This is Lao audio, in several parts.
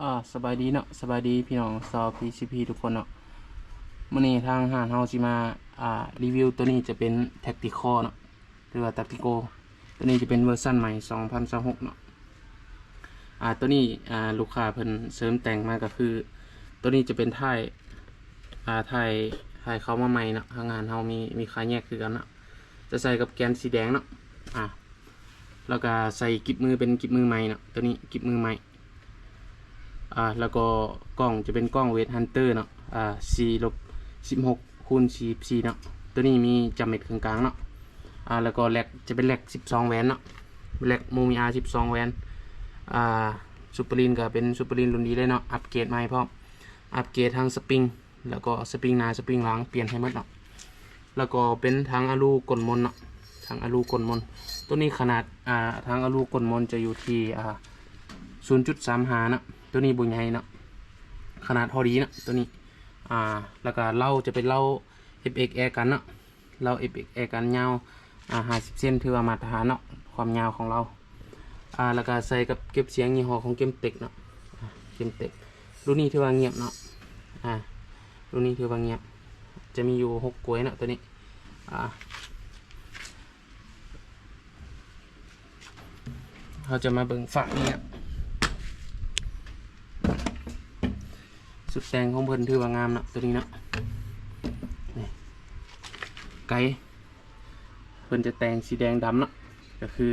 ອາ ສະບາຍດີເນາະ ສະບາຍດີພີ່ນ້ອງຊາວ ພີຊີພີ ທຸກຄົນເນາະ. ມື້ນີ້ທາງຮ້ານເຮົາຊິມາ ອາ ຣີວິວ ໂຕນີ້ຈະເປັນ Tactical ເນາະ ຫຼືວ່າ Tactical. ໂຕນີ້ຈະເປັນເວີຊັນໃໝ່ ສອງພັນຊາວຫົກເນາະ. ອາ ໂຕນີ້ ອາ ລູກຄ້າເພິ່ນເສີມແຕ່ງມາກໍຄື ໂຕນີ້ຈະເປັນທ້າຍ ອາ ທ້າຍ ທ້າຍເຂົ້າມາໃໝ່ເນາະ. ທາງຮ້ານເຮົາມີ ມີຂາຍແຍກຄືກັນເນາະ. ຈະໃສ່ກັບແກນສີແດງເນາະ ອາ ແລ້ວກໍໃສ່ກິບມືເປັນກິບມືໃໝ່ເນາະ. ໂຕນີ້ກິບມືໃໝ່ ອາ ແລ້ວກໍກ້ອງຈະເປັນກ້ອງ Wave Hunter ເນາະ ອາ ສີ່ລົບສິບຫົກຄູນສີ່ສິບສີ່ເນາະ. ໂຕນີ້ມີຈ້ຳເມັດເຄິ່ງກາງເນາະ ອາ ແລ້ວກໍແລັກຈະເປັນແລັກສິບສອງແຫວນເນາະ ແລັກໂມມີອາສິບສອງແຫວນ. ອາ ຊຸບເປີລີນກໍເປັນຊຸບເປີລີນລຸ້ນດີເລີຍເນາະ ອັບເກຣດໃໝ່ພ້ອມ ອັບເກຣດທັງສະປຣິງ ແລ້ວກໍສະປຣິງໜ້າສະປຣິງຫຼັງປ່ຽນໃຫ້ໝົດເນາະ. ແລ້ວກໍເປັນຖັງອາລູກົ້ນມົນເນາະ ຖັງອາລູກົ້ນມົນ. ໂຕນີ້ຂະໜາດ ອາ ຖັງອາລູກົ້ນມົນຈະຢູ່ທີ່ ອາ ສູນຈຸດສາມຫ້າເນາະ. ໂຕນີ້ບໍ່ໃຫຍ່ເນາະ ຂະໜາດພໍດີເນາະໂຕນີ້. ອາ ແລ້ວກໍເລົາຈະເປັນເລົາ ເອັຟເອັກ Air Gun ເນາະ ເລົາ ເອັຟເອັກ Air Gun ຍາວ ອາ ຫ້າສິບເຊັນ ຖືວ່າມາດຕະຖານເນາະ ຄວາມຍາວຂອງເລົາ. ອາ ແລ້ວກໍໃສ່ກັບເກັບສຽງຍີ່ຫໍ້ຂອງ Gemtech ເນາະ ອາ Gemtech. ລຸ້ນນີ້ຖືວ່າງຽບເນາະ ອາ ລຸ້ນນີ້ຖືວ່າງຽບ ຈະມີຢູ່ຫົກກວຍເນາະໂຕນີ້. ອາ ເຮົາຈະມາເບິ່ງຝາກນີ້ນະ ຊຸດແຕ່ງຂອງເພິ່ນຖືວ່າງາມເນາະ ໂຕນີ້ເນາະ ນີ້ ໄກ ເພິ່ນຈະແຕ່ງສີແດງດຳເນາະ ກໍຄື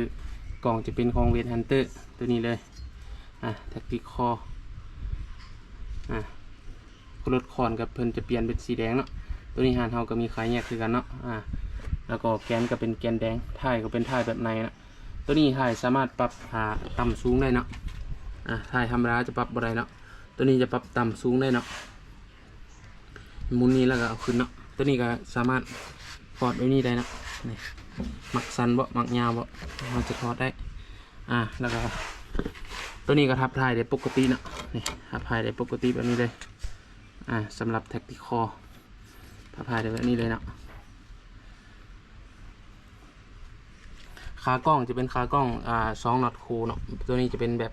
ກ້ອງຈະເປັນຂອງ Wave Hunter ໂຕນີ້ເລີຍ. ອາ Tactical ອາ ລົດຄ້ອນກັບເພິ່ນຈະປ່ຽນເປັນສີແດງເນາະ. ໂຕນີ້ຮ້ານເຮົາກໍມີຂາຍແຍກຄືກັນເນາະ ອາ ແລ້ວກໍແກນກໍເປັນແກນແດງ ທ້າຍກໍເປັນທ້າຍແບບໃນເນາະ. ໂຕນີ້ທ້າຍສາມາດປັບ ອາ ຕ່ຳສູງໄດ້ເນາະ ອາ ທ້າຍທຳມະດາຈະປັບບໍ່ໄດ້ເນາະ. ໂຕນີ້ຈະປັບຕ່ຳສູງໄດ້ເນາະ ໝູນນີ້ແລ້ວກໍເອົາຂຶ້ນເນາະ. ໂຕນີ້ກໍສາມາດຖອດແບບນີ້ໄດ້ເນາະ ນີ້ ມັກສັ້ນບໍ່ ມັກຍາວບໍ່ ເຮົາຈະຖອດໄດ້. ອາ ແລ້ວກໍໂຕນີ້ກໍພັບທ້າຍໄດ້ປົກກະຕິເນາະ ນີ້ ພັບທ້າຍໄດ້ປົກກະຕິແບບນີ້ເລີຍ. ອາ ສຳລັບ Tactical ພັບທ້າຍໄດ້ແບບນີ້ເລີຍເນາະ. ຂາກ້ອງຈະເປັນຂາກ້ອງ ອາ ສອງນັອດຄູ່ເນາະ ໂຕນີ້ຈະເປັນແບບ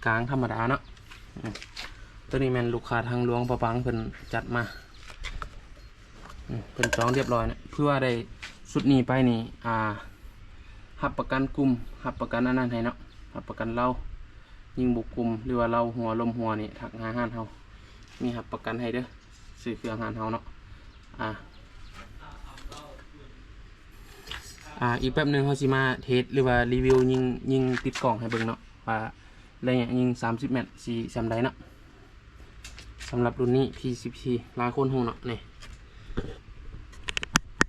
ກາງທຳມະດາເນາະ. ອາ ໂຕນີ້ແມ່ນລູກຄ້າທາງຫຼວງພະບາງເພິ່ນຈັດມາ ອາ ເພິ່ນຈອງຮຽບຮ້ອຍເນາະ. ເພື່ອໄດ້ຊຸດນີ້ໄປນີ້ ອາ ຮັບປະກັນກຸ່ມ ຮັບປະກັນອັນນັ້ນໃຫ້ເນາະ ຮັບປະກັນເລົາຍິງບຸກກຸ່ມ ຫຼືວ່າເລົາຮົ່ວລົມຮົ່ວນີ້ ທັກຫາຮ້ານເຮົາ ມີຮັບປະກັນໃຫ້ເດີ ຊື້ເຄື່ອງຮ້ານເຮົາເນາະ. ອາ ອາ ອີກແປັບໜຶ່ງເຮົາຊິມາເທສ ຫຼືວ່າຣີວິວຍິງ ຍິງຕິດກ້ອງໃຫ້ເບິ່ງເນາະ ວ່າໄລຍະຍິງສາມສິບແມັດຊິສ່ຳໃດເນາະ. ສຳລັບລຸ້ນນີ້ ພີຊີພີ ຫຼາຍຄົນຮູ້ເນາະ ນີ້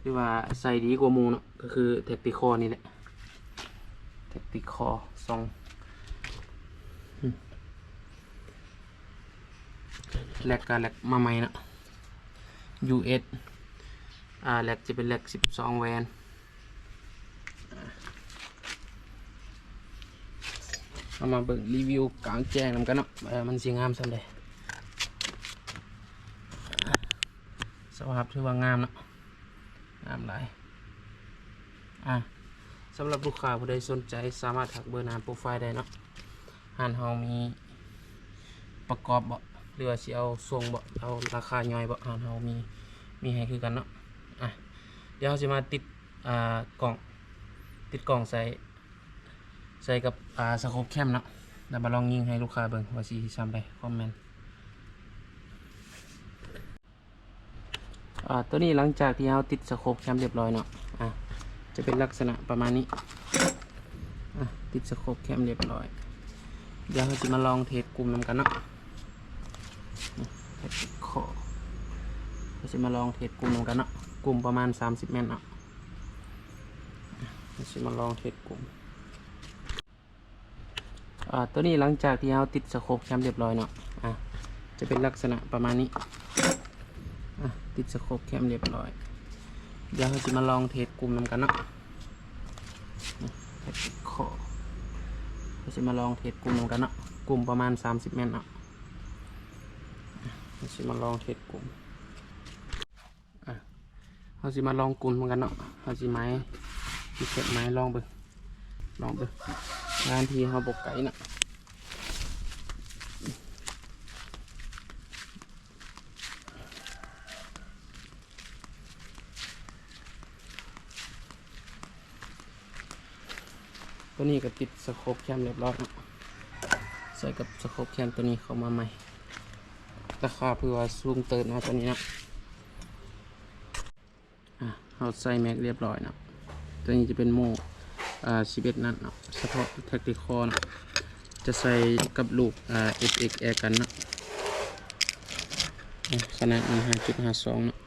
ຫຼືວ່າໃສ່ດີກວ່າໝູ່ເນາະ ກໍຄື Tactical ນີ້ແຫຼະ Tactical ສອງ ອືມ ແລັກກໍແລັກມາໃໝ່ເນາະ ຢູເອັສ ອາ ແລັກຈະເປັນແລັກສິບສອງແຫວນ. ເຮົາມາເບິ່ງຣີວິວກາງແຈ້ງນຳກັນເນາະ ວ່າມັນຊິງາມສ່ຳໃດ. ສະພາບຖືວ່າງາມເນາະ ງາມຫຼາຍ. ອາ ສຳລັບລູກຄ້າຜູ້ໃດສົນໃຈ ສາມາດທັກເບີໜ້າໂປຣໄຟໄດ້ເນາະ. ຮ້ານເຮົາມີປະກອບເບາະ ຫຼືວ່າຊິເອົາສົ່ງເບາະ ເອົາລາຄາຍ່ອຍເບາະ ຮ້ານເຮົາມີ ມີໃຫ້ຄືກັນເນາະ. ອາ ດຽວເຮົາຊິມາຕິດ ອາ ກ້ອງ ຕິດກ້ອງໃສ່ ໃສ່ກັບ ອາ ສະໂຄບແຄມເນາະ ແລ້ວມາລອງຍິງໃຫ້ລູກຄ້າເບິ່ງວ່າຊິສ່ຳໃດ ຄອມເມັນ. ອາ ໂຕນີ້ຫຼັງຈາກທີ່ເຮົາຕິດສະໂຄບແຄມຮຽບຮ້ອຍເນາະ ອາ ຈະເປັນລັກສະນະປະມານນີ້. ອາ ຕິດສະໂຄບແຄມຮຽບຮ້ອຍ ດຽວເຮົາຊິມາລອງເທສກຸ່ມນຳກັນເນາະ. ເຮົາຊິມາລອງເທສກຸ່ມນຳກັນເນາະ ກຸ່ມປະມານສາມສິບແມັດເນາະ. ເຮົາຊິມາລອງເທສກຸ່ມ ອາ ໂຕນີ້ຫຼັງຈາກທີ່ເຮົາຕິດສະໂຄບແຄມຮຽບຮ້ອຍເນາະ ອາ ຈະເປັນລັກສະນະປະມານນີ້. ອາ ຕິດສະໂຄບແຄມຮຽບຮ້ອຍ ດຽວເຮົາຊິມາລອງເທສກຸ່ມນຳກັນເນາະ. ເຮົາຊິມາລອງເທສກຸ່ມນຳກັນເນາະ ກຸ່ມປະມານສາມສິບແມັດເນາະ. ເຮົາຊິມາລອງເທສກຸ່ມ ອາ ເຮົາຊິມາລອງກຸ່ມນຳກັນເນາະ ເຮົາຊິໝາຍ ຊິເຊັດໝາຍລອງເບິ່ງ ລອງເບິ່ງ ງານທີ່ເຮົາບໍ່ໄກເນາະ. ຕົວນີ້ກໍຕິດສະໂຄບແຄມຮຽບຮ້ອຍເນາະ ໃສ່ກັບສະໂຄບແຄມຕົວນີ້ເຂົ້າມາໃໝ່ ລາຄາຖືວ່າສູງເຕີບເນາະຕົວນີ້ເນາະ. ອ່າ ເຮົາໃສ່ແມັກຮຽບຮ້ອຍເນາະ ຕົວນີ້ຈະເປັນໂມ ອ່າ ສິບເອັດນັດເນາະ ສະເພາະແທັກຕິຄໍເນາະ ຈະໃສ່ກັບລູກ ອ່າ ເອັຟເອັກ ແອກັນເນາະ ອ່າ ຂະໜາດມັນຫ້າຈຸດຫ້າສອງເນາະ.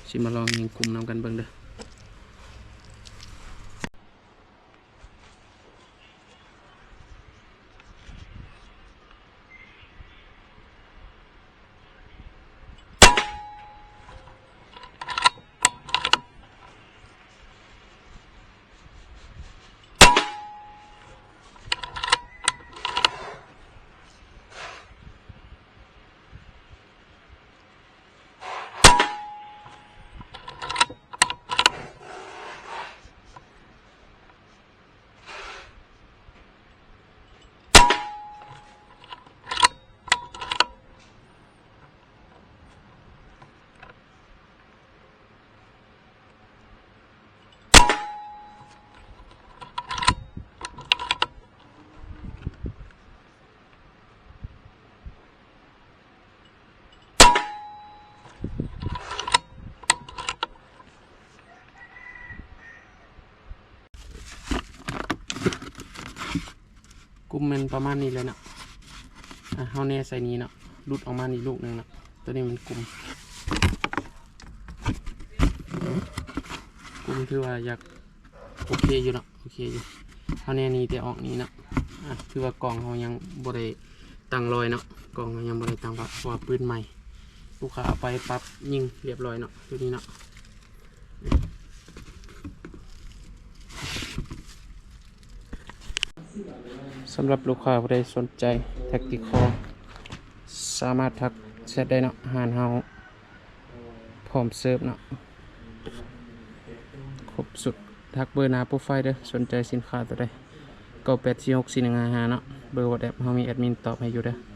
ຊິມາລອງຍິງກຸ່ມນຳກັນເບິ່ງເດີ. ກຸ່ມແມ່ນປະມານນີ້ແຫຼະເນາະ ອ່າ ເຮົາແນໃສ່ນີ້ເນາະ ຫຼຸດອອກມານີ້ລູກໜຶ່ງເນາະ ຕົວນີ້ມັນກຸ່ມ ກຸ່ມຖືວ່າຢາກ ໂອເຄຢູ່ເນາະ ໂອເຄຢູ່ ເຮົາແນນີ້ແຕ່ອອກນີ້ເນາະ ອ່າ ຖືວ່າກ້ອງເຮົາຍັງບໍ່ໄດ້ຕັ້ງລອຍເນາະ ກ້ອງເຮົາຍັງບໍ່ໄດ້ຕັ້ງລອຍ ເພາະວ່າປືນໃໝ່ ລູກຄ້າເອົາໄປປັບຍິງຮຽບຮ້ອຍເນາະ ຕົວນີ້ເນາະ. ສຳລັບລູກຄ້າຜູ້ໃດສົນໃຈແທັກຕິຄໍ ສາມາດທັກແຊັດໄດ້ເນາະ ຮ້ານເຮົາ ພ້ອມເສີບເນາະ ຄົບຊຸດ ທັກເບີໜ້າໂປຣໄຟເດີ ສົນໃຈສິນຄ້າຕົວໃດ ເກົ້າແປດສີ່ຫົກສີ່ໜຶ່ງຫ້າຫ້າເນາະ ເບີວັອດແອັບເຮົາມີແອັດມິນຕອບໃຫ້ຢູ່ເດີ.